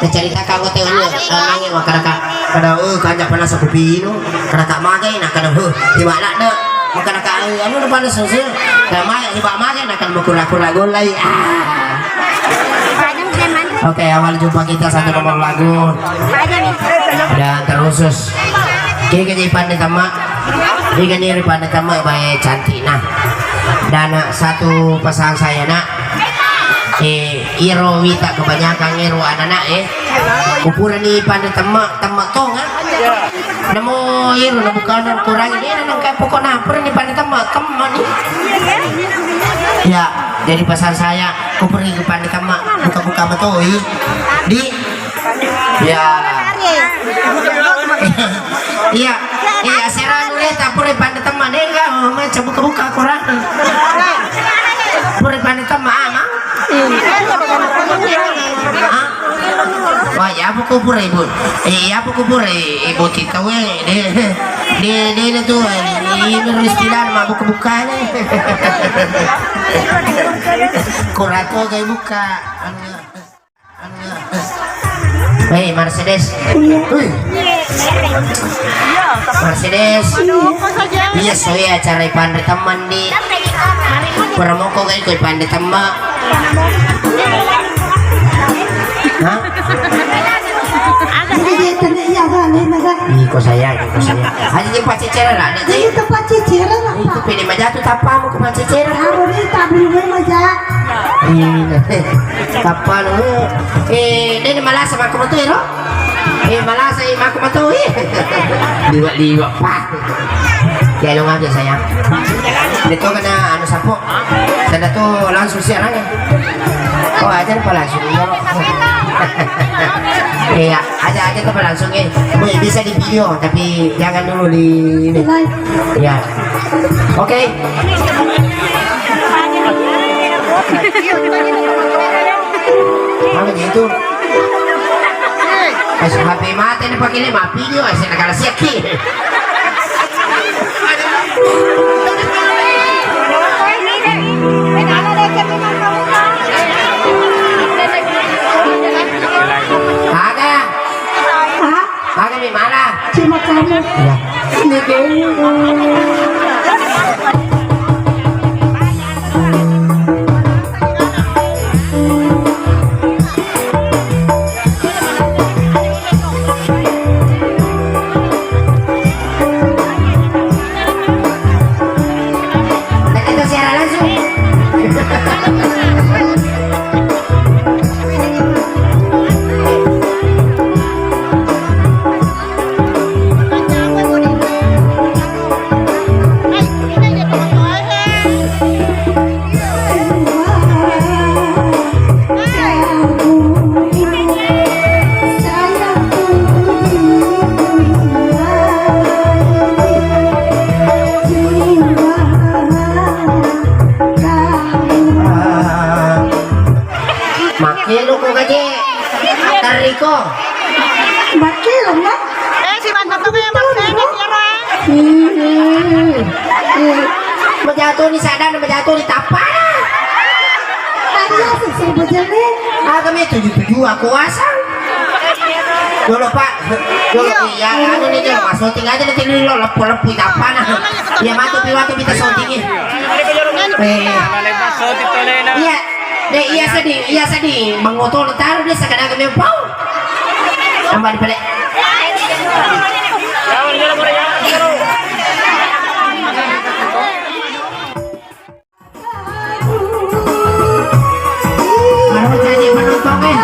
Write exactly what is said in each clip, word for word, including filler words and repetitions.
Cerita kau teh, eh, nangi makkadaka, kada, eh, kanja panasa kupinu, kadaka magai, na kada, eh, tiba ladde, makkadaka, eh, anu, depan susu, kada magai, tiba magai, na kada makura-kura golai. Ah. Oke, awal jumpa kita satu nomor lagu. Dan terusus. Kega jadi pandai tama. Kega jadi pandai tama, baik cantik, nah. Dan, eh, satu pesan saya, nak. Eh, iro wita kebanyakan iro anak-anak, eh. Kupurani pandai tama, tama tong, ah. Namo iro na bukan kurang ini, nang kayak pokoknya purani pandai tama, tama ni. Ya, jadi pesan saya, kupurani pandai tama, buka-buka matoi. Di, ya. Iya. Iya, serang le, tak pura pandai tama, nega, oh, macam buka-buka kurang. Pura pandai tama, ama. Ah? Wah, ya apa kubur ibu? Eh, ya apa kubur ibu kita we? Dia, dia, dia itu tuh, eh, ini terus bilang mau buka-buka nih. Kurato kayak buka. Hei, Mercedes. Wih. Mercedes. Iya, so iya, acara ipanre teman di Pramoko, kayak ikut ipanre teman. Hah? Jadi dia tanya, iya, Kak, lain, Kak. Iko saya, iko saya. Aja dia pakai cara lah, ada. Jadi tempat ceceran, Pak. Itu pilih aja tuh, tapa mau ke pakai cara. Harus dia tak boleh aja. Iya. Kapan, eh, eh, dia malasa mako matu, ero? Eh, malasa, eh, mako matu, eh. Liwat-liwat, Pak. Ya, lo ngajak saya. Dia tuh kena anu sapu. Saya tuh langsung siaran ya. Oh, aja apa langsung. Iya, aja, aja tuh langsung, eh. Boleh, bisa di video, tapi jangan dulu di ini. Ya. Oke. Apa gitu? Pas H P mati nih pakai lima video, saya negara siaki. Aga. Hah? Aga di mana? Cuma kamu. Ya. Ini kayaknya. Makkelo ko gaje terriko. Makkelo, Mak. Eh, si Banta tuh kayak Bang Sene, Tiara. Hmm. Majatoni sadana, majatoni tappana. Tadi asik sih bojone. Aga me tuju-tuju aku asang. Dolo, Pak. Dolo, iya, anu nih, Jol. Pas syuting aja nanti dulu leppo-leppo tappana. Iya, matu pi waktu kita syuting, eh. Eh. Iya. Deh, iya sedih, iya sedih. Mengotor taruh dia sekadar kami pau. Tambah di balik. Baru jadi penumpang, eh.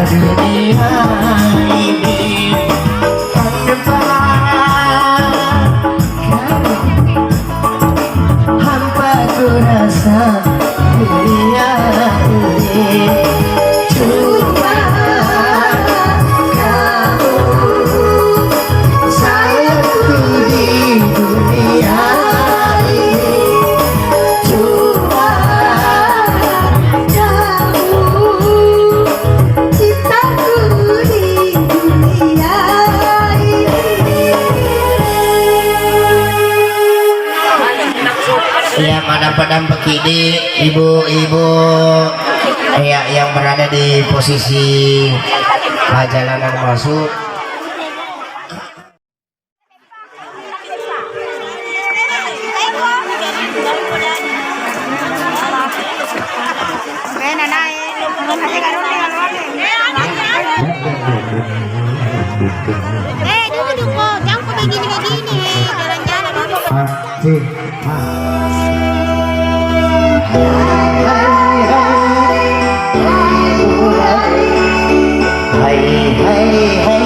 Dunia ini hampa, hampa ku rasa dunia ini. Cuma kamu sayangku di dunia ini. Cuma kamu cintaku di dunia ini. Iya, madampa-dampa kidi ibu-ibu, iya, yang berada di posisi, ah, jalanan masuk. Eh, duduk, duduk, kok. Jangan kok begini-begini, eh. Jalan-jalan, duduk. Ah, sih. Hai, hai, hai,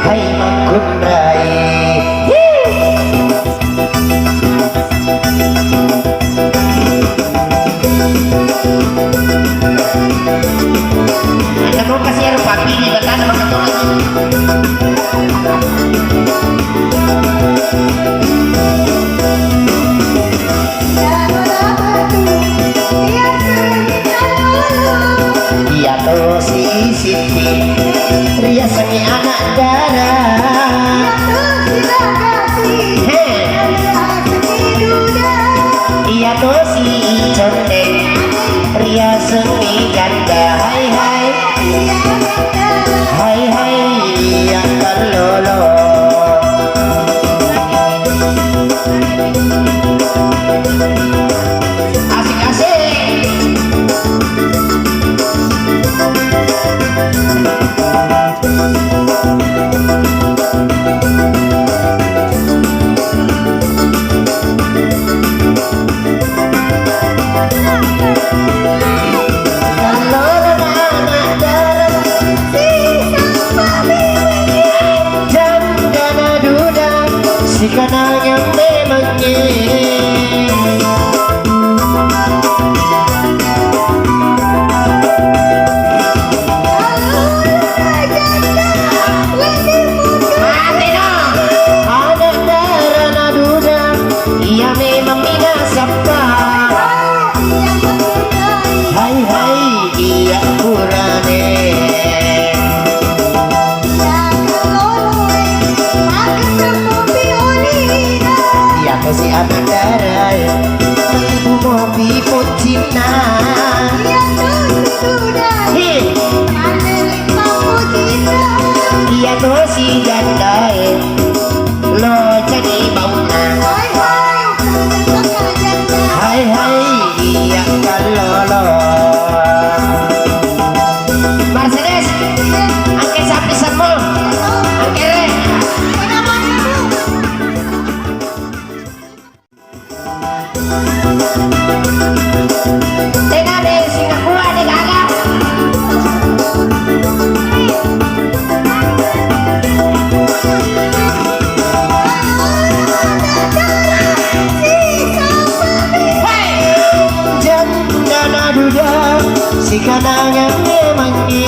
hai, makkunrai. Ada mau kasih air papi di batang, makan tuh. Iya tosi Siti, riasengngi anak dara. He. Iya tosi Condeng, riasengngi janda. Hai, hai. Hai, hai, iya kallolo. Asik-asik. Janda naduda, sikanangang memengngi. Mate no. Anak dara naduda, iya memang minasappa. Hai, hai, iya purane. Iya tosi anak darae, malibu mopi poccinna. Hi. Iya tosi jandae, lo jadi bauna. Hai, hai, iya kallolo. Mercedes, angke sapi semua, angke re. Tengah deh, Singapura deh, gagal. Hei! Janda naduda, sikanangang memengngi.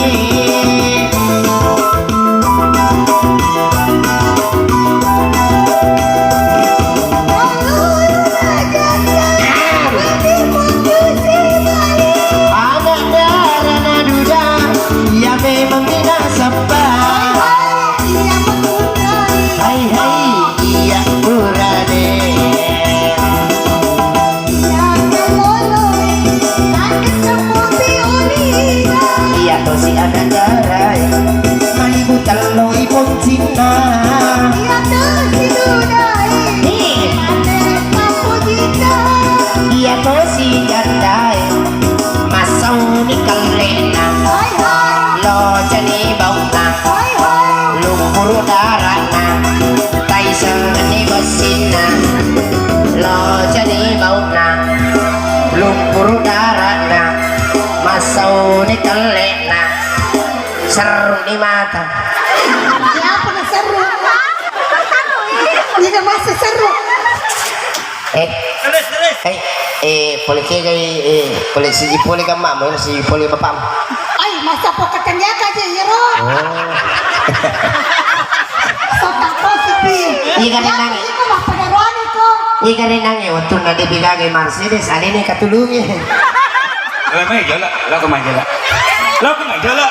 Anak dara naduda, iya memang minasappa. Hai, hai, iya purane. Iya tosi anak Pole kegai, eh, pole siji pole gamma, mo siji pole bapam. Ai, masa po katanya kaje iro. Oh. Sota positif. Iya kan, ya, Nang? Itu mah pada ruangan ko. Iya kan, Nang, ya, waktu nade bigagai Mercedes, alena katulungi. Lo mai jolo, lo ko mai jolo. Lo ko mai jolo.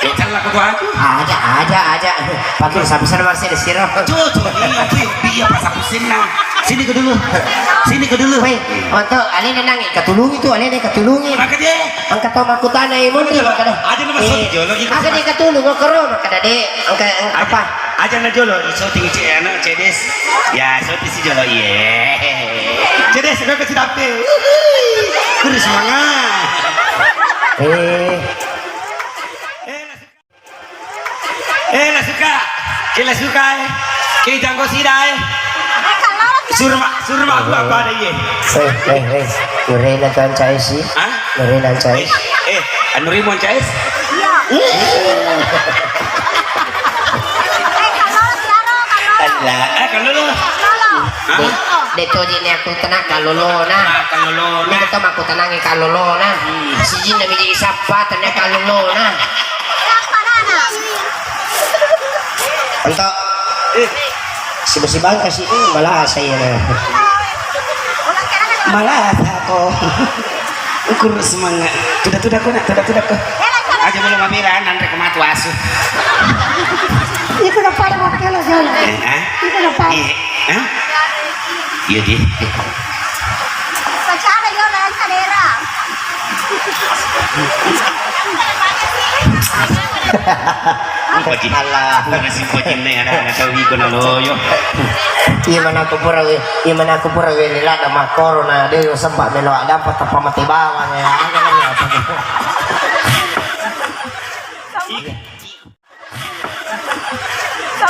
Calla ko aku. Aja, aja, aja. Pakai sapisan Mercedes siro. Cocok, iya, iya, iya, pas aku senna. Sini ke dulu. Sini ke dulu. Weh, untuk alena Nang, katulungi tu, alena katulungi. Maka dia. Engka tau makkutana, eh, mundur, maka dah. Aja nama soti jolo, gitu. Maka dia katulung, ngokoro, maka dah, dek. Engka, engka apa? Aja na jolo, iso tinggi cek anak, cedes. Ya, soti si jolo, iye. Cedes, kau kasih tape. Uhuy. Terus semangat. Eh. Eh, la suka. Ke la suka, eh. Ke janggo sida, eh. Surma, surma aku apa ada, iye. Eh, eh, eh. Nurena kan cai sih. Hah? Nurena cai. Eh, eh, anu rimun cai. Iya. Allah, eh, kalau lu. Hah? De, de toji ni aku tenang kalau lo nah. Ah, kalau lo nah. Ni kita aku tenang kalau lo nah. Hmm. Si jin nabi jadi siapa tenang kalau lo nah. Untuk. Eh. Siba-sibang kasih, eh, malah saya nah. Malah aku. Ukur semangat. Tuda-tuda ko nak, tuda-tuda ko. Aja belum mabela, nanre ko matu asu. Itu udah pada wakil aja. Eh, ah? Itu udah pada. Iya, ah? Iya, di. Secara dia orang daerah. Alah. Pura si pojinna ya, anak-anak tau iko na loyo. Iya mana aku pura we, iya mana aku pura we lila ada makoro na de sempat melo ada apa tapa mati bawang ya.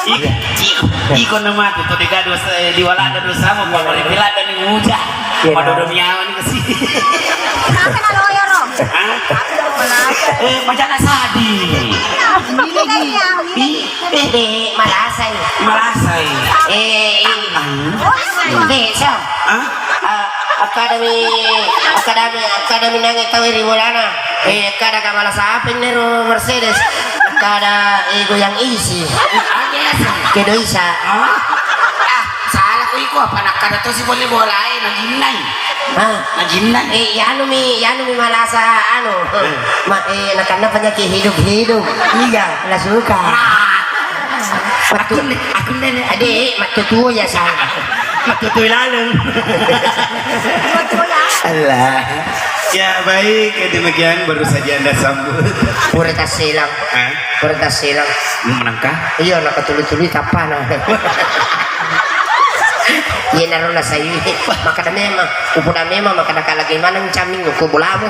Iko, iko, iko na matu to dega dosa, eh, di walada dosa mo pamari pilada ni muja. Iya. Madodo miawa ni kasi. Kenapa na loyo ro? Hah? Eh, majana sadi. Ini lagi. Ih, eh, de, malasai. Malasai. Eh, ini. Hah? De, so. Hah? Ah, akademi, akademi, akademi nange tau ri bolana. Eh, kada ka malasai apa ini ro Mercedes. Kada, eh, goyang isi. Kedo isa. Hah? Ah, salah ko iko apa nak kada to si boleh bolai na ginnai. Hah? Najinnai. Eh, iyanu mi, iyanu mi malasa anu. Eh. Ma, eh, nakanna penyakit hidup-hidup. Iya. La suka. Ah. Aku ne, aku ne, ne. Ade, mattutu ya sang. Mattutu laleng. Allah. Ya, baik, demikian baru saja Anda sambut. Pura tasilang. Hah? Pura tasilang. Menangkah? Iya, nakatulu-tulu tapana. Iyanaro nasaiwi, makkeda memang, upoda memang, makkeda ka lagi maneng caming ko bolamu.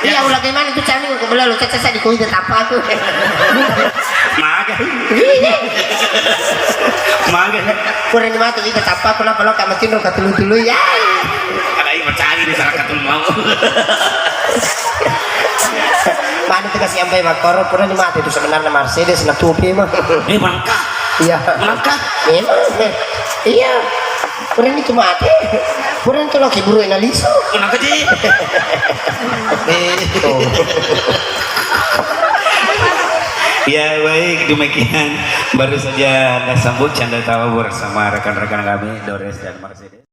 Iya, ulagi maneng tu caming ko bola lu, caca sa di kuwi tetap aku. Maga. Maga. Kurang matu kita tapa aku napa lo ka matinro ka tulu-tulu ya. Ada yang mencari di sana katul mau. Mana tu kasih ampai makoro, kurang mati tu sebenarnya Mercedes na tupi mah. Eh, mangka. Iya. Mangka. Memang. Iya. Pura ni tu mate. Pura ni tu laki buru ena lisu. Kenapa, Ji? Eh, itu. Ya, baik, demikian baru saja Anda sambut canda tawa bersama rekan-rekan kami, Dores dan Mercedes.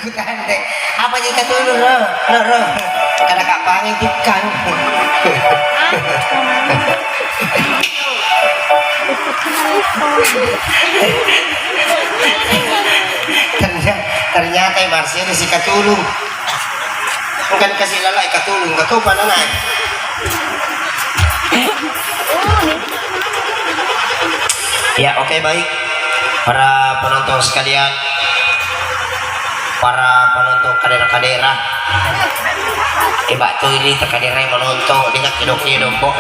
Aku tahan deh. Apa kita dulu, Ro? Ro, Ro. Kada kapangi tukang. Ternyata, ternyata Marcelo si katulung. Bukan kasih lalai katulung, katopa nanai. Ya, oke, baik. Para penonton sekalian, para penonton kadera-kadera, coba tuh ini terkadera yang menonton, dia kan kidok-kidok, Bo.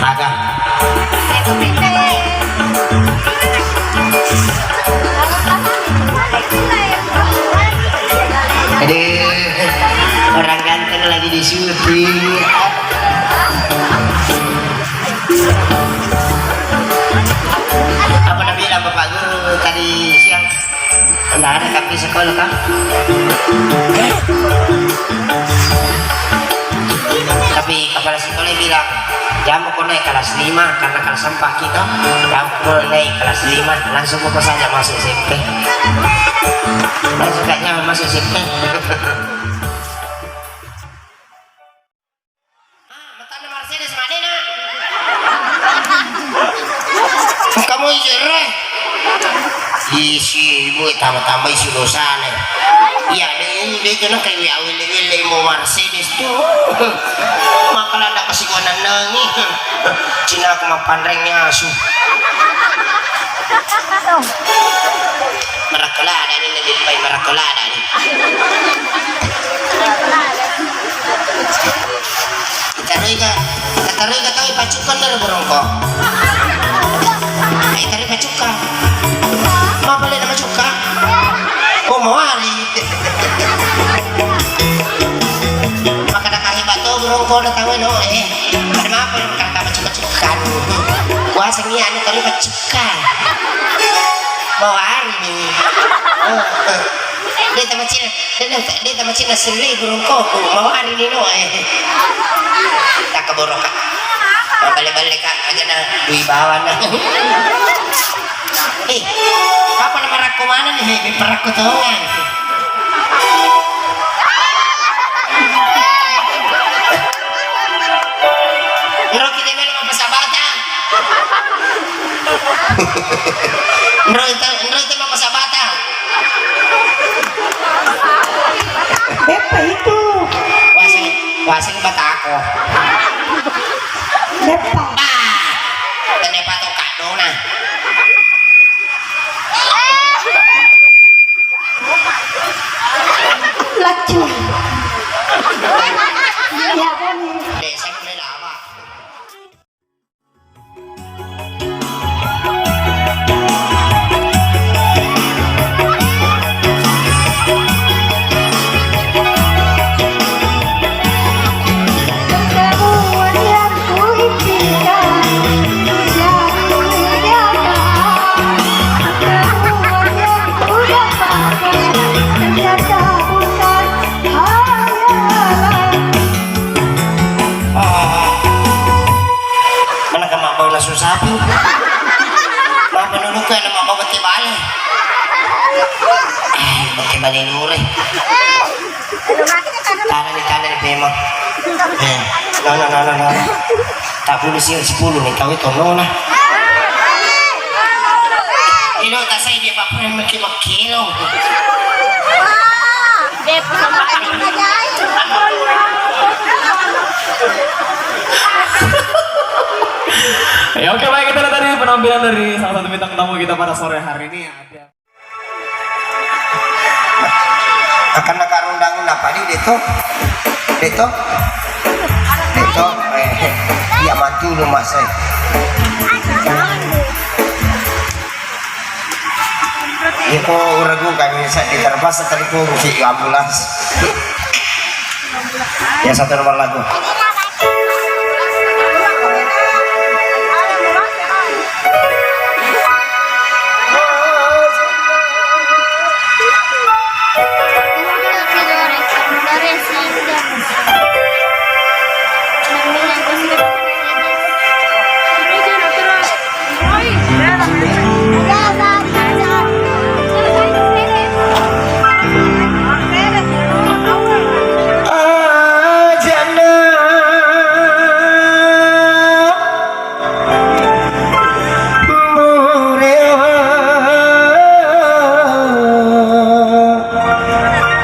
Aga. Aduh, orang ganteng lagi di syuting. Apa nabilang Bapak Guru tadi siang? Nggak ada tapi sekolah, Kak. Tapi kepala sekolah bilang, "Jangan kau naik kelas lima, karena kelas empat kita. Jangan kau naik kelas lima, langsung kau saja masuk S M P." Langsung gak nyaman masuk S M P. Ah, matanna Mercedes madena. Kamu ijere. Isi ibu tambah-tambah isi dosane. Iya, de, de, kena kayak wele-wele mau Mercedes tuh. Makalah ada kasih gua nanangi. Cina aku mapanrengnya asu. Marakkalada ni, lebih baik marakkalada ni. Itaroiga, itaroiga tau ipacukkan dari burungko. Nah, itaroi pacukka. Mapa le namacukka? Oh, mawari. Maka nakahiba to burungko na tau no, eh. Ada mapa lo kata macukka-cukkan. Kuasa ni anu tadi pacukka. Mawari ni. Oh, oh. Dé' tamaccina, dé', dé', dé' tamaccina sellei burungkoku, mawari linoe. Takkaboroka. Mabballe-balleka, ajana dui bawana. Eh, apa na marakko maneng ni, he, parakko tongang. Ero ki de' melo mappasabata. Nro ita, nro ita mappasabata. Beppa itu. Waseng, waseng batako. Beppa. Bah, tene pato kadona. Laccu. Ya, Boni. Desa mulai lama. Mana ka mabbau nasu sapi? Mapa nuluku na mabbau bette bale? Eh, bette bale lure. Tanani, tanani pemang. Eh, no, no, no, no, no. Tak boleh sih sepuluh nih, kawin tonona. Ilo tak saya dia pak pernah maki makilo. Ya, oke, baik, itu tadi penampilan dari salah satu bintang tamu kita pada sore hari ini. Ada. Akan nakarundang napa di deto? Deto? Deto? Eh, iya mati lu mas, eh. Iko uragu kami sa-, terpaksa telepon si ambulans. Ya, satu nomor lagu.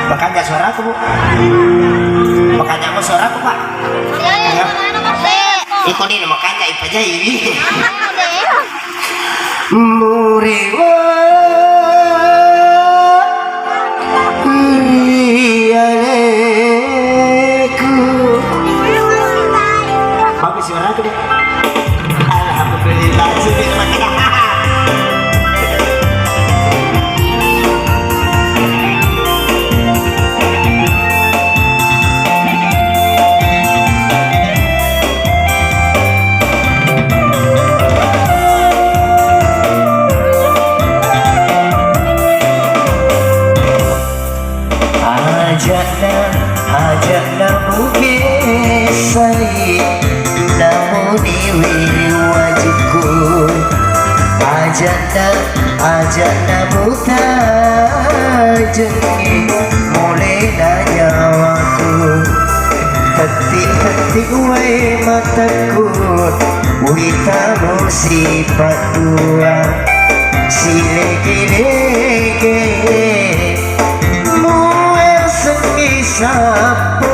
Makanja suaraku, Bu. Makanja mo suaraku, Pak. Ya. Iko ni makanja ipajai. Murewa rialeku. Bagus suaraku deh. Alhamdulillah, sudah makan. Aja'na, aja'na mugessai, namuni wiri wajukku. Aja'na, aja'na mutajengngi, mulena nyawaku. Tetti-tetti wae matakku, witamu sipaddua, silege-lege. Muasengngi sappo.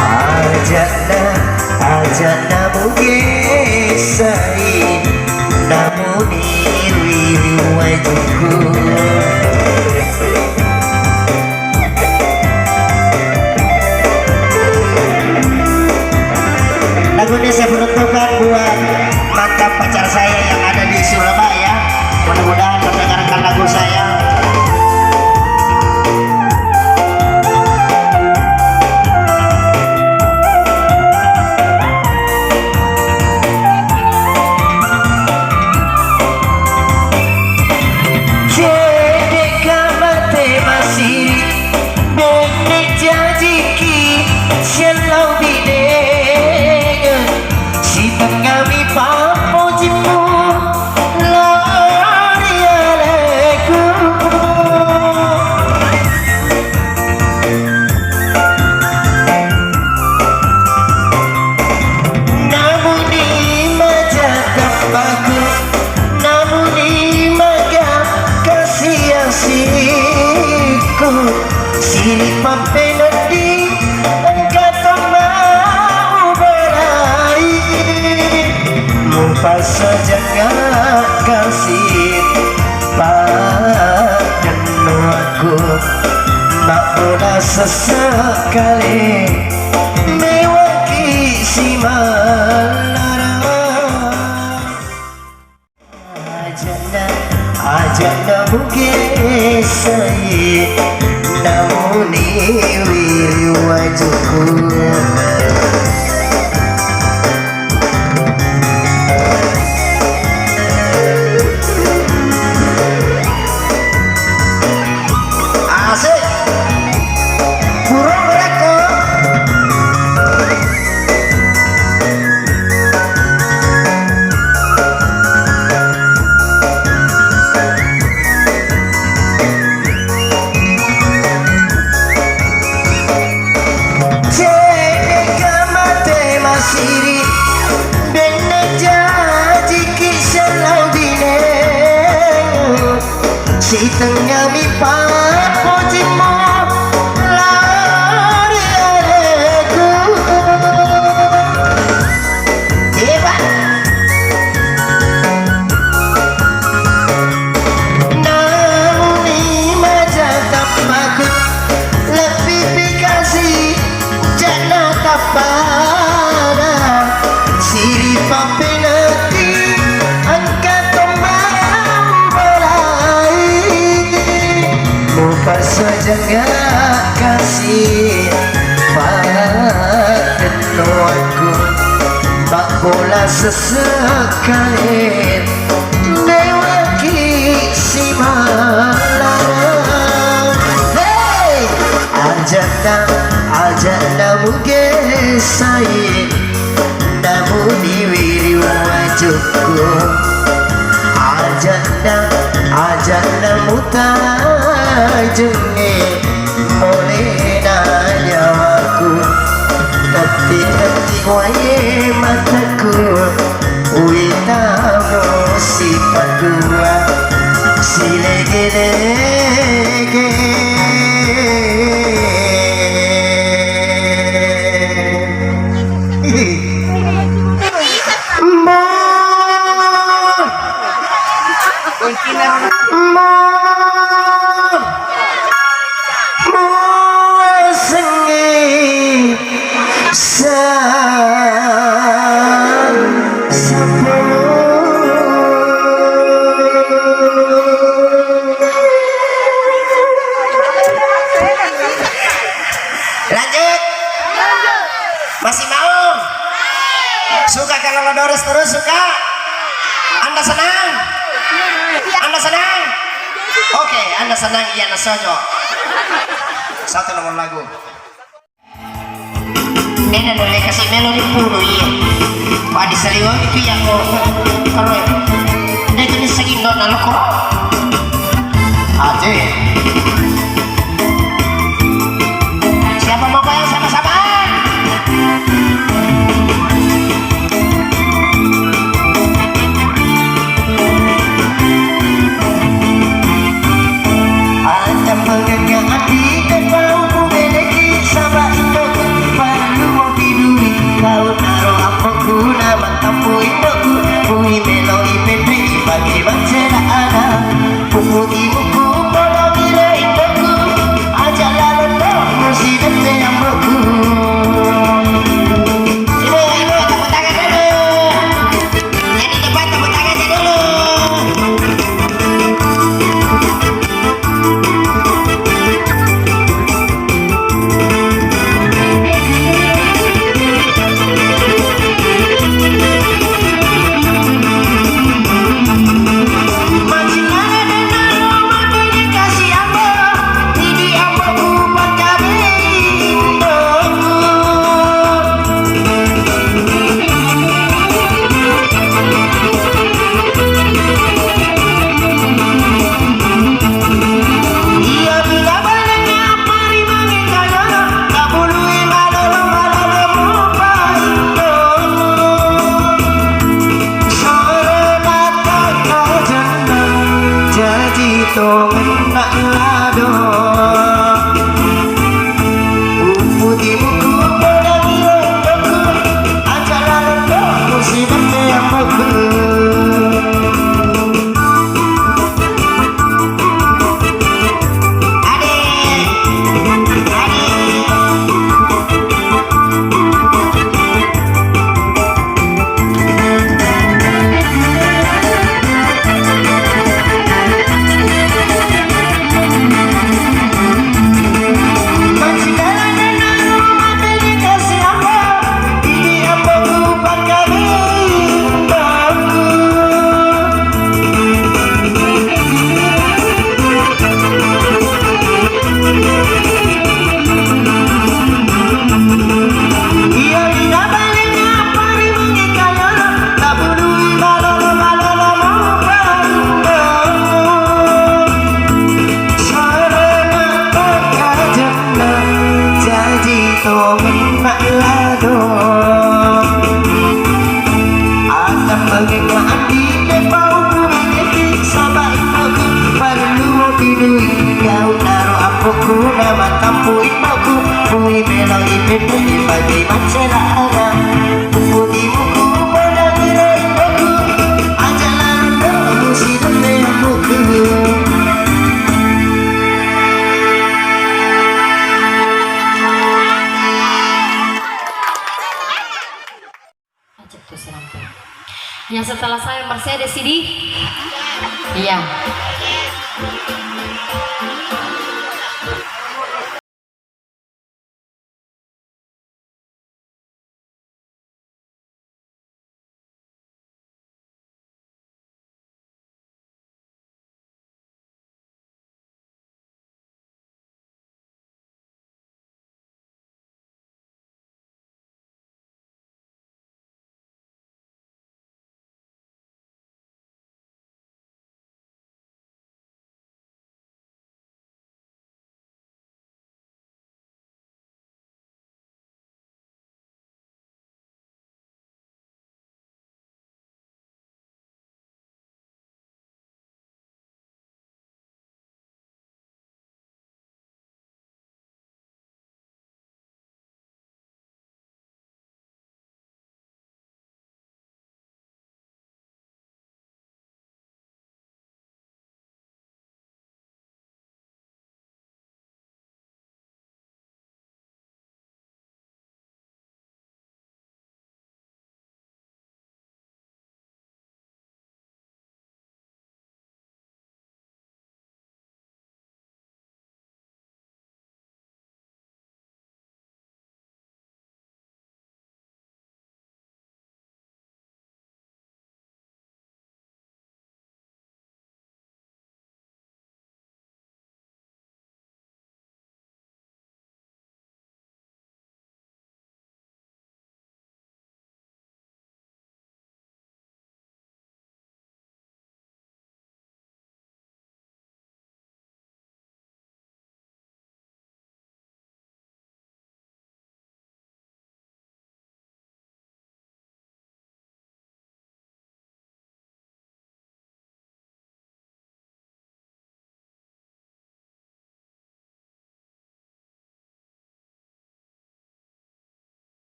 Aja'na, aja'na mugessai, namuni wiri wajukku. Lagu ini saya peruntukkan buat mantan pacar saya yang ada di Surabaya. Mudah-mudahan mendengarkan lagu saya. Cedde'ka mate masiri, benne jajiki siellau binengeng, sitengngami pappojimmu lao ri alekku. Namuni maja tappaku, namuni maga kasi-asikku, siri pappenedding engka tomma uberai. Mupassajangnga kasi paddennuakku, mabbola sesekale mewaki simallara. Aja'na, aja'na mugessai, namuni wiri wajukku. Asik. Burung rekko. Cedde'ka mate masiri, benne jajiki sellau binengeng, sitengngami pappojimmu lao ri alekku. Hebat. Namuni maja tappaku, lebbi pikasi ja'na tappada, siri pappenedding engka tomma uberai. Mupassajangnga kasi paddennuakku, mabbola sesekale mewaki simallara. Hei! Aja'na, aja'na mugessai, namuni wiri wajukku. Aja'na, aja'na mutajengngi, molena nyawaku. Tetti-tetti wae matakku, witamu sipaddua, silege-lege. Mbo. Mbo. Mbo sengi sa-, sapo. Lanjut. Masih mau? Suka kalau lo Dores terus, suka? Senang? Anda senang? Oke, Anda senang, iya, Anda sojo. Satu nomor lagu. Nena dole kasi melo ni puru iya. Padi saliwang itu ya ko. Karo. Nena jenis segini dona lo ko. Aceh. Siapa mau goyang sama-sama? Aja menganga ati tepau ku beleki saba ito parlu mau tidui kau naro amboku na matampu indoku kui melo ipetri ipake mancera ana. Puputi muku pola mira indoku aja lalo no musi dette amboku. Ibu, ibu, tepuk tangan dulu. Yang di depan tepuk tangannya dulu. Jaji to menna lado. Uputimu ku podangi lomboku, aja lalo musi bete amboku. Ade, ade. Jaji to menna lado. Atammengengnga addi'e pau ku mengeti, saba' indo'ku parellu tidui. Kau naro appo'ku na matampu indo'ku, kui melo ipettu bagi maccera ana. Putimu ku podangi indo'ku, aja lalo sidemme ambo'ku. Macet tuh si lampu. Yang setelah saya Mercedes ini, iya.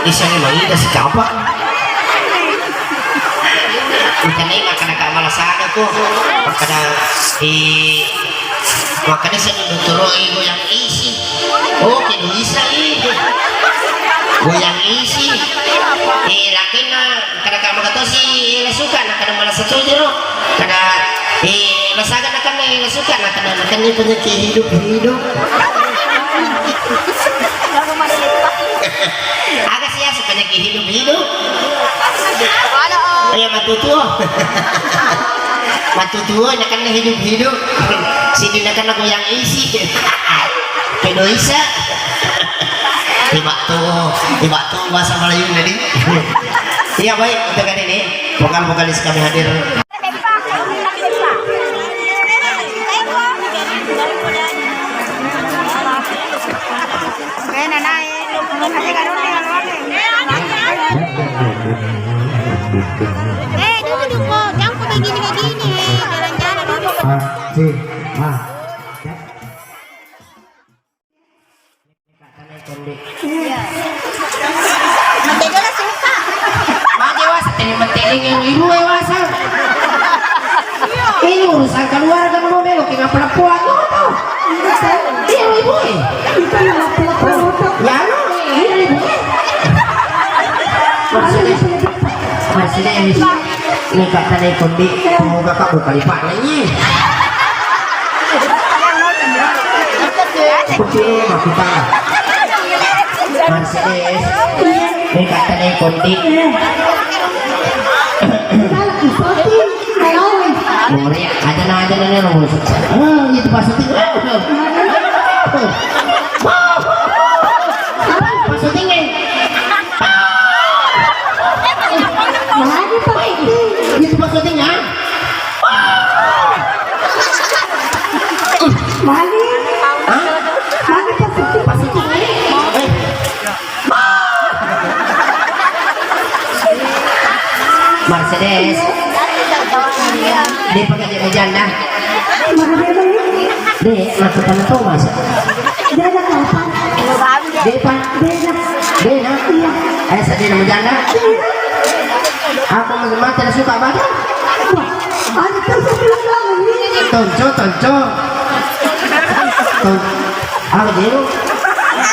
Bisa ni mangida sikapa. Bukan ni makan kak malas ada ko. Makan di makan di sini duturo ibu yang isi. Oke, bisa i. Goyang isi. Eh, lakinna kada kamu katosi, eh, suka na kada malas setuju ro. Kada, eh, masaga na kada, eh, suka na kada, na kada penyakit hidup-hidup. Aga sih ya, penyakit hidup-hidup. Ayo matutu. Matutu, na kada hidup-hidup. Sini na kada goyang isi. Kedo isa. Tiba tu, tiba tu bahasa Melayu tadi. Iya, baik, untuk kali ini vokal-vokalis kami hadir. Eh, duduk, duduk, jangan begini-begini, eh, jalan-jalan duduk. Ah, sih, ah. Iya. Mate jolo suka. Mate wasa, teni mate ning ibu-ibu e wasa. Ini urusan keluarga, mau melo kena pelapuan lo tau. Iya, ibu e. Itu yang pelapuan lo tau. Ya lo, iya, ibu e. Maksudnya, maksudnya ini. Ini kata dari kondi, pemuda kak buka lipat lagi. Kucing mah kita. Mercedes. Ini kata dari kondi. Boleh, aja na, aja na, orang boleh sukses. Oh, itu pas syuting. Pas syuting, eh. Itu pas syuting, ya. Mali. Hah? Mali pasuki. Pasuki. Eh. Mercedes. Dia pakai dia janda. Mali. Dek, maksudnya tuh, Mas. Dia ada apa? Dia, Pak. Dia ada. Dia, nah. Iya. Eh, sedih nama janda. Iya. Apa mata suka baca? Wah, ada terus bilang ini. Tonco, tonco. Ton-, apa dia? Iya,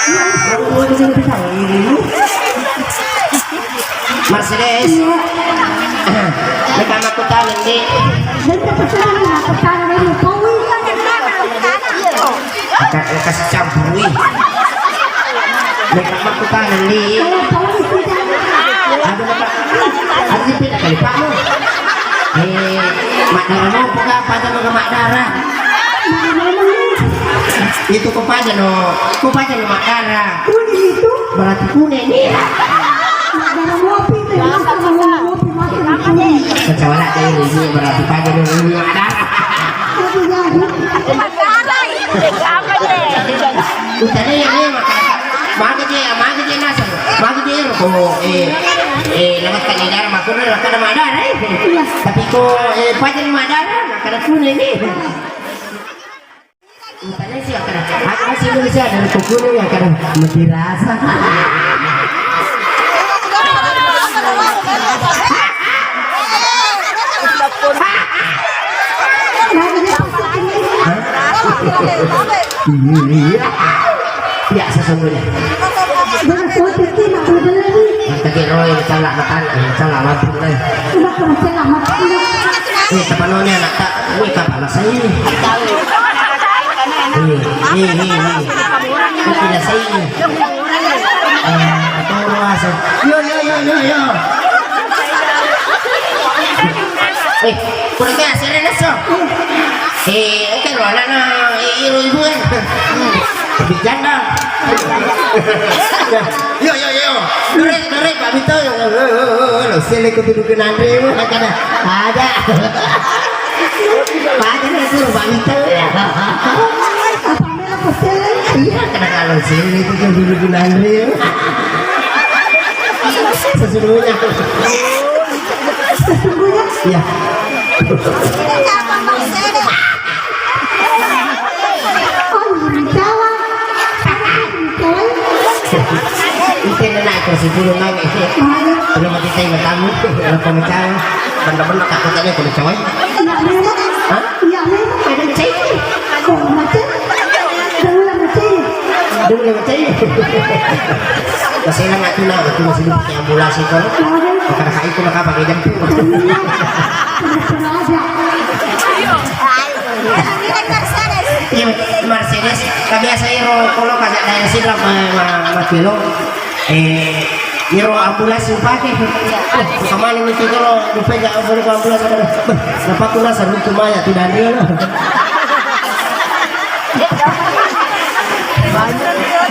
iya, iya, iya. Mercedes. Iya. Mereka aku tanam di. Dan kita pesan, kita pesan, kita pesan. Engka, engka sicampurui. Mekka makkutana, Ndi. Aduh, Pak. Aji pina kali, Pak, mu. Eh, maddara mopo ka, pada mega maddara. Itu ko pajano, ko pajano maddara. Berarti kuning ni. Kacau lah, ini berarti pajano maddara. Utane ya, eh, maka, maka je, maka je naseng, maka je ro ko, eh, eh, nama tadi darah, maka ro kada maddara, eh. Tapi ko, eh, pajani maddara, maka ro kuning ni. Utane si, kada, aku masih Indonesia, dari ko kuning ya kada mati rasa. Iya. Biasa sesungguhnya. Tadi Roy salah matan, salah matan, eh. Eh, tepanone anak tak, ini kapala saya ini. Iya, iya, iya, iya. Ini tidak saya ini. Eh, atau luasa. Yo, yo, yo, yo, yo. Eh, kurang kayak sering so. Eh, oke, lo anak, eh, ibu, ibu, eh. Tapi janda. Yo, yo, yo. Dore, dore, Pak Mito. Lo sele ko tuduh ke nanre, makanya ada. Ada na suruh Pak Mito. Iya, karena kalau sele itu kan tuduh ke nanre. Sesungguhnya. Sesungguhnya. Iya. Oh, Jawa. Jawa. Itu nak Terus itu lu nanya, belum mati saya nggak tahu, kalau kau mencari, bener-bener takut aja kalau cowok. Iya, memang. Hah? Iya, memang. Ada cewek. Kau macam, kau lah macam. Dulu macam. Masih enak aku nak, aku masih di ambulans itu. Bukan kayak itu, maka pakai jemput. Iya, Mercedes. Tapi biasa iro, kalau kasih dari sini lah, ma-, ma-, ma-, kilo. Eh, iro ambulans upake. Oh, kemana nih, kalau upake ambulans, ambulans apa? Beh, kenapa aku rasa lucu maya tidak ada lah.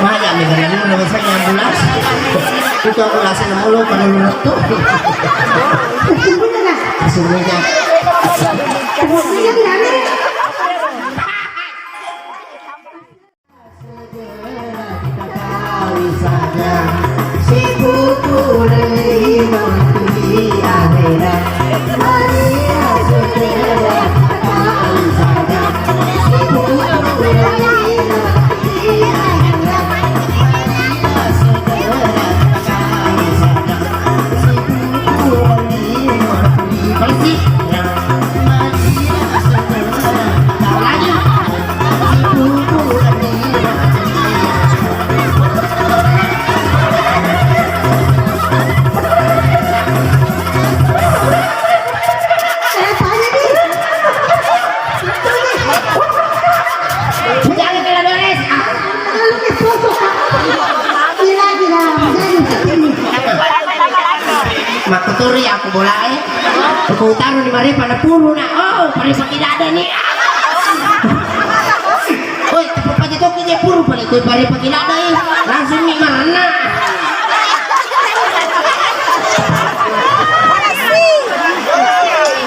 Maya nih, karena dulu nama saya ambulans. Itu ambulans yang mulu pada lu tuh. Sesungguhnya. Jangan kena beres. Makkuturi aku bolae, aku taruh di marepa na puru na. Oh, marepa tidak ada nih. Oi, tepat aja toki je puru pale koi marepa tidak ada, eh. Langsung nih marna.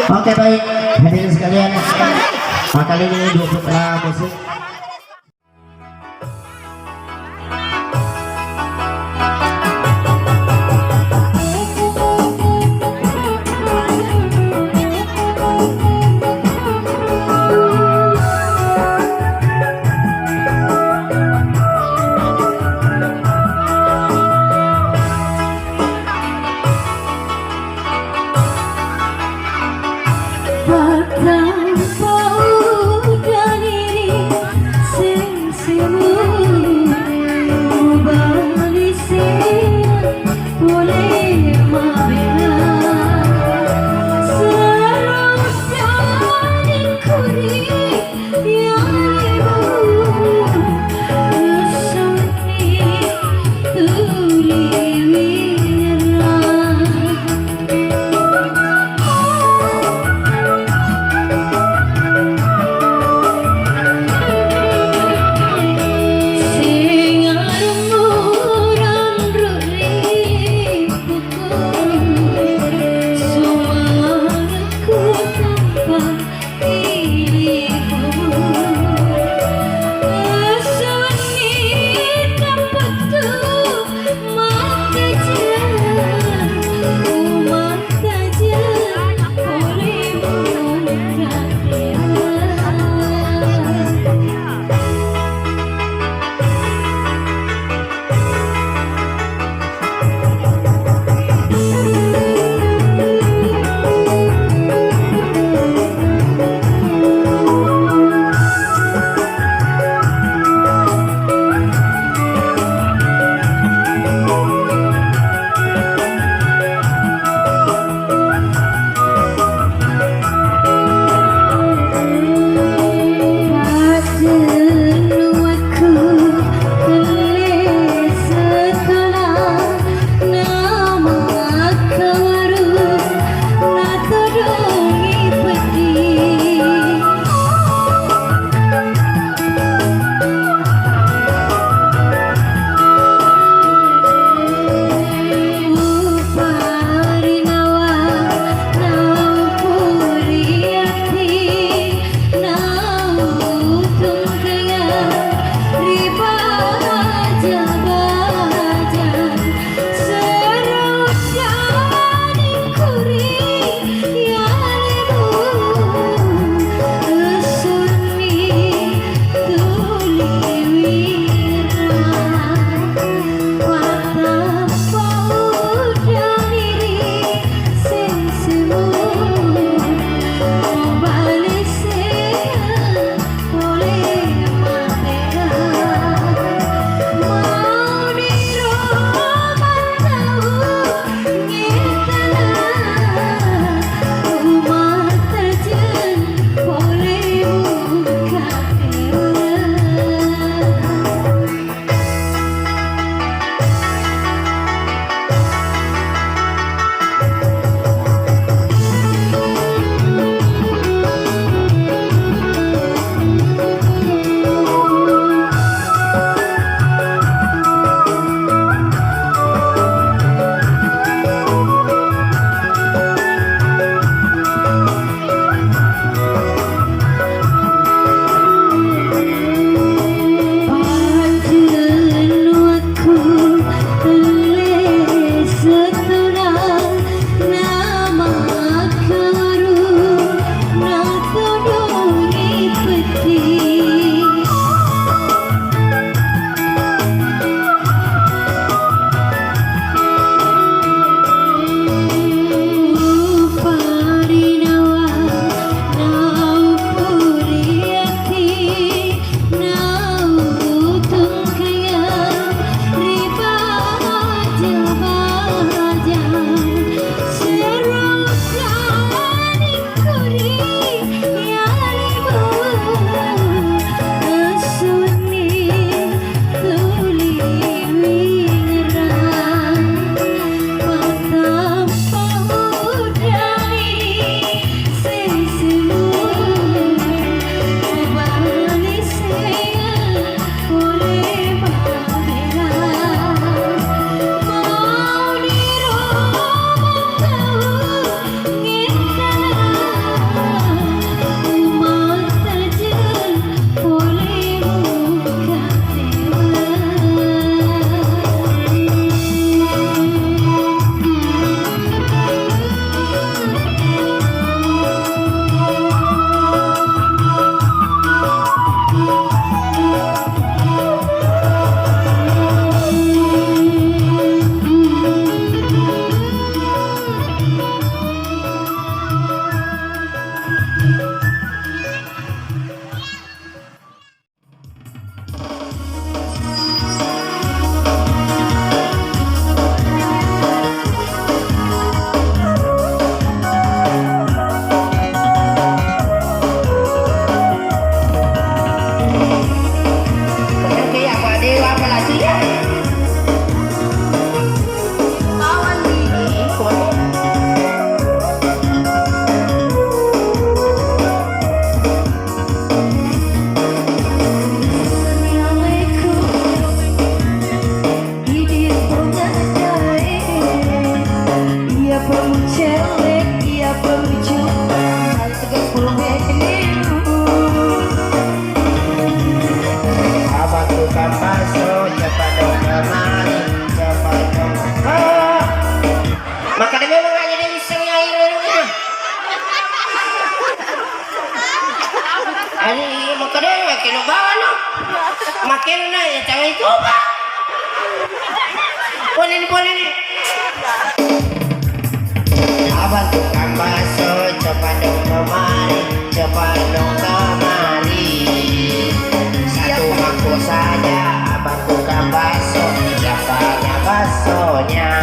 Oke, baik, hadirin sekalian. Kali ini dua putra musik. Ada memang aja dia bisa nyair orangnya. Ani makkeda makkeda bawano. Makkeda na ya cawe coba. Boleh ni, boleh ni. Abang tukang bakso, coba dong kemari, coba dong kemari. Satu mangkuk saja, abang tukang bakso, siapanya baksonya?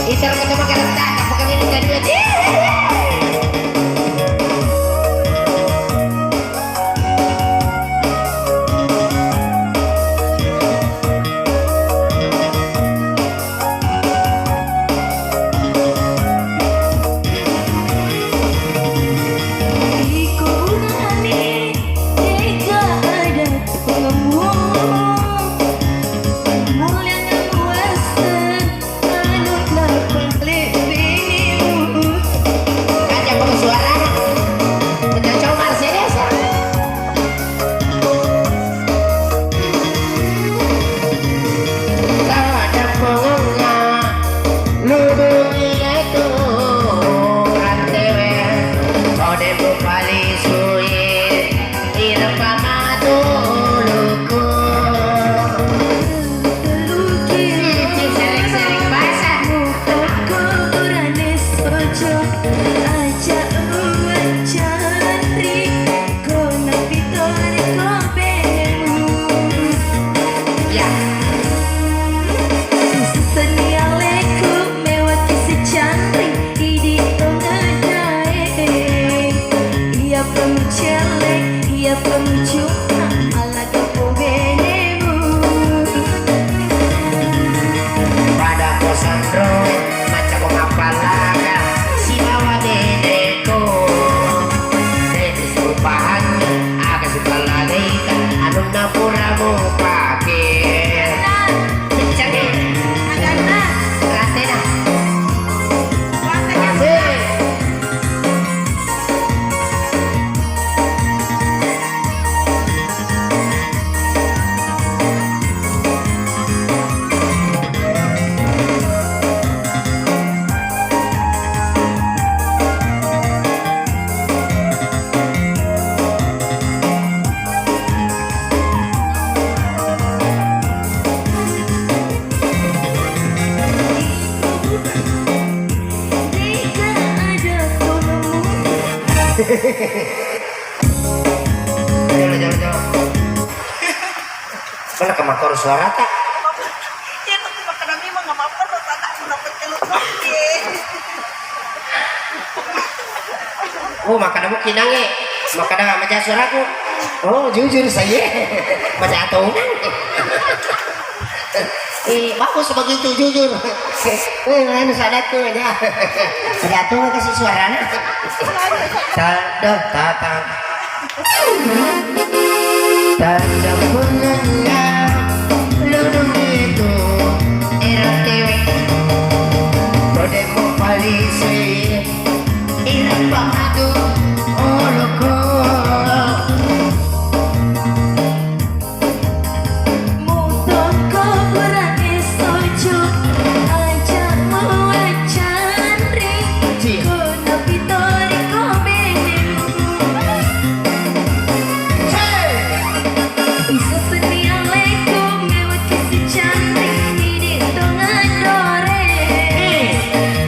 Ita rokko to makaretta, tappa kami ni kadua. Iko burane, tega ada pengemuk. Muliana muaseng, anu lapang lebih. Aja pakai suara. Bener coba sini. Tadappongenna lubungi letu rantewe, kode mupalisui irpa matu uluku. Sering-sering basah. Okko burane sojo, aja uwancari. Ko napitori ko benemu. Ya. Seni aleku mewaki secanri, idi tonga dae. Iya pamucele, iya pamucuma, malaga ko benemu. Pada ko sanro, macako mappallaga, sibawa bene. Ko, eh, upahanni aga sipallagaita, anunna pura mupake. Kenceng, eh. Aganna. Ratena. Puasa jam. Weh. Jolo, jolo, jolo. Mana kemakor suarata? Iya, tapi makan memang nggak apa-apa, lo tak nak guna pecel lagi. Oh, makan kamu kinange. Makan maja suaraku. Oh, jujur saya. Maja atau Eh, bagus begitu, jujur. Eh, mana sadatu aja. Sadatu kasih suarana. Tada tata. Tada punna lurung itu era tewe. Kode mo palisi. Ira pamatu oloko. Mutongko burane sojo, aja muacanri. Ci. Ko napitori ko benemu. Hey! Isa seni aleku mewaki si canri, ini tongan dore.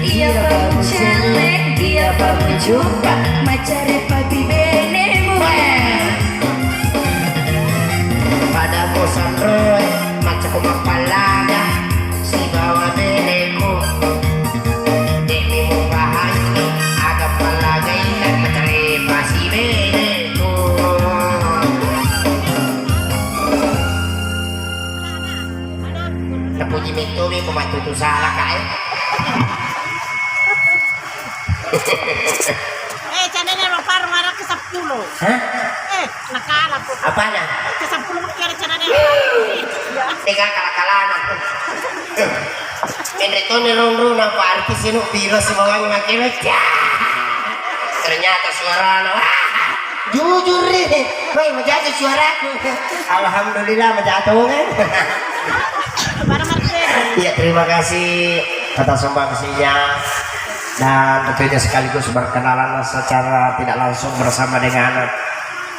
Iya pamucele, iya pamucumpa, macare papi benemu. Pada bosan roe, macako mappallaga sibawa beleku. De'mi mupahanni aga pallagaita, macare pasi beleku. Napuji mettomi ko mattutu sala kae. Eh, cananya lo par marah ke sepuluh. Hah? Eh, nakala ko. Apana? Ke sepuluh mungkin ada cananya. Tega kala-kalana. Menre toni ronro na apa artis inu piro sibawang makiro. Cah. Nyata suarana. Jujur ini. Woi, menjadi suaraku. Alhamdulillah, menjatuh, kan? Iya, terima kasih atas sumbangsihnya. Dan tentunya sekaligus berkenalan secara tidak langsung bersama dengan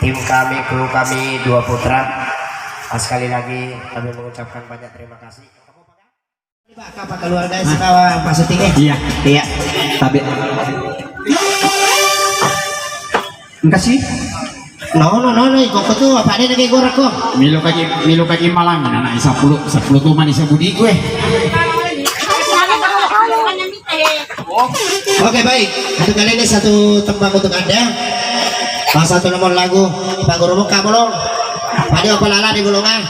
tim kami, kru kami, Dua Putra. Nah, sekali lagi kami mengucapkan banyak terima kasih. Pak, apa keluarga sekawa Pak Suting, eh? Iya. Iya. Tapi engka sih. No, no, no, no, iko ko tu apa nih lagi goreng ko? Milo kaji, milo kaji malang, anak sepuluh, sepuluh tuh manis budi gue. Oke, baik. Untuk kali ini satu tembang untuk Anda. Salah satu nomor lagu Pak Guru Muka Bolong. Pada apa lala di golongan?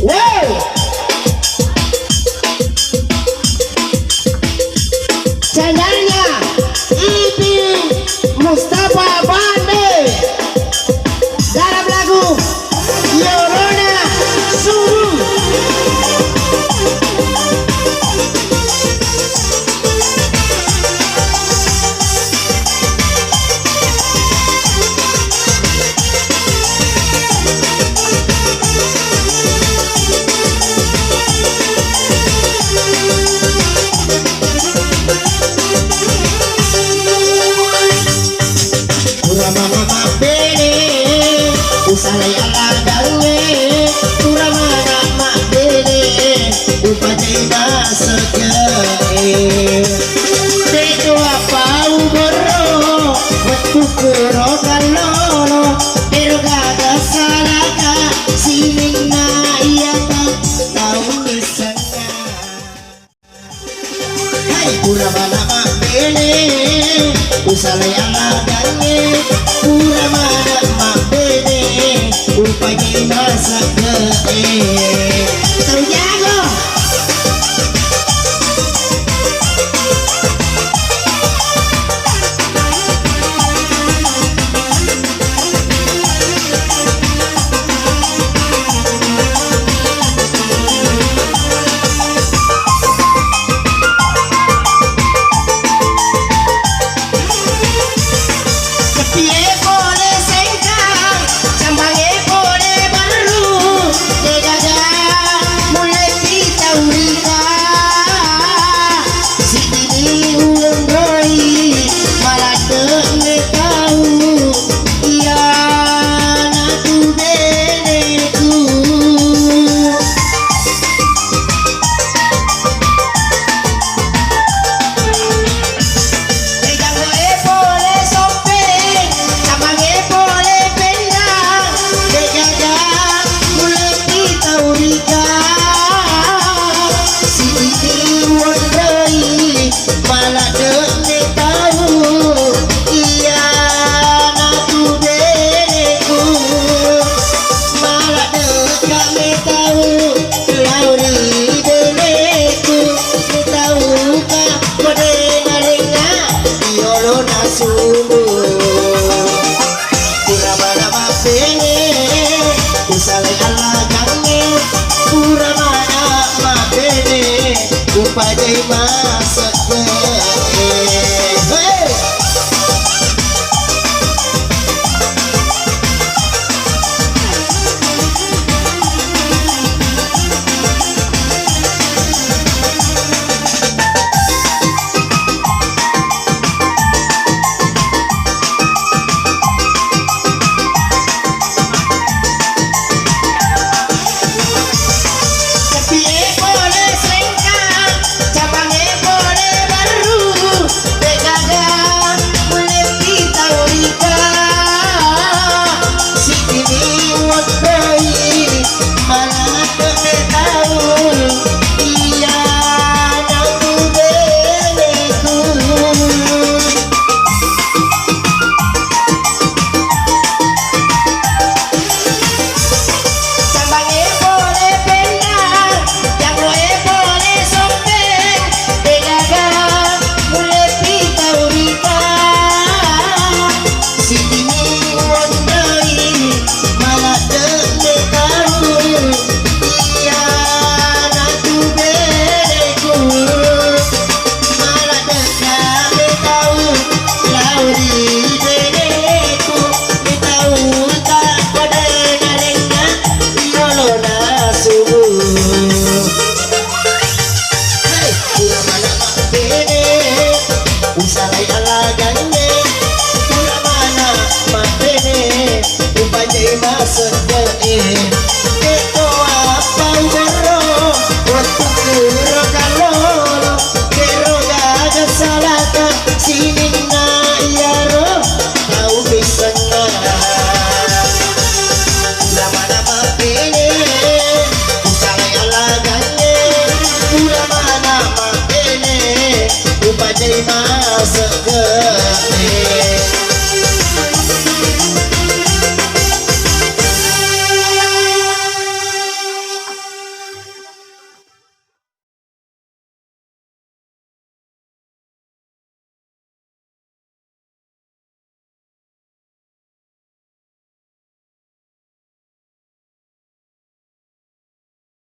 Wow. Channelnya Ipi Mustafa Bande dalam lagu Yorona Suruh. Pura mana mabbene, usalai aladangnge, pura mana mabbene, upajai masegge'e. Teko apa uborro, wettu kuro kallolo, ero gaga salaka, sininna iyata tau missengnga. Hai, pura mana mabbene, usalai aladangnge, pura mana mabbene, upajai masegge'e. Tau jago. Sepie pole sengkang, cambange pole barru, degaga mulai pitaurika. Sidini uonroi maladde'ne tau, iyanatu beneku. Degaga e pole soppe, cambange pole pendang, degaga mulai pitaurika. Sidini uonroi maladde'ne tau, iyanatu beneku. Maladde'ka metau lao ri beneku, metauka mode narengnga yolona subu. Pura mana mabbene, usalai aladangnge, pura mana mabbene, upajai masegge'e.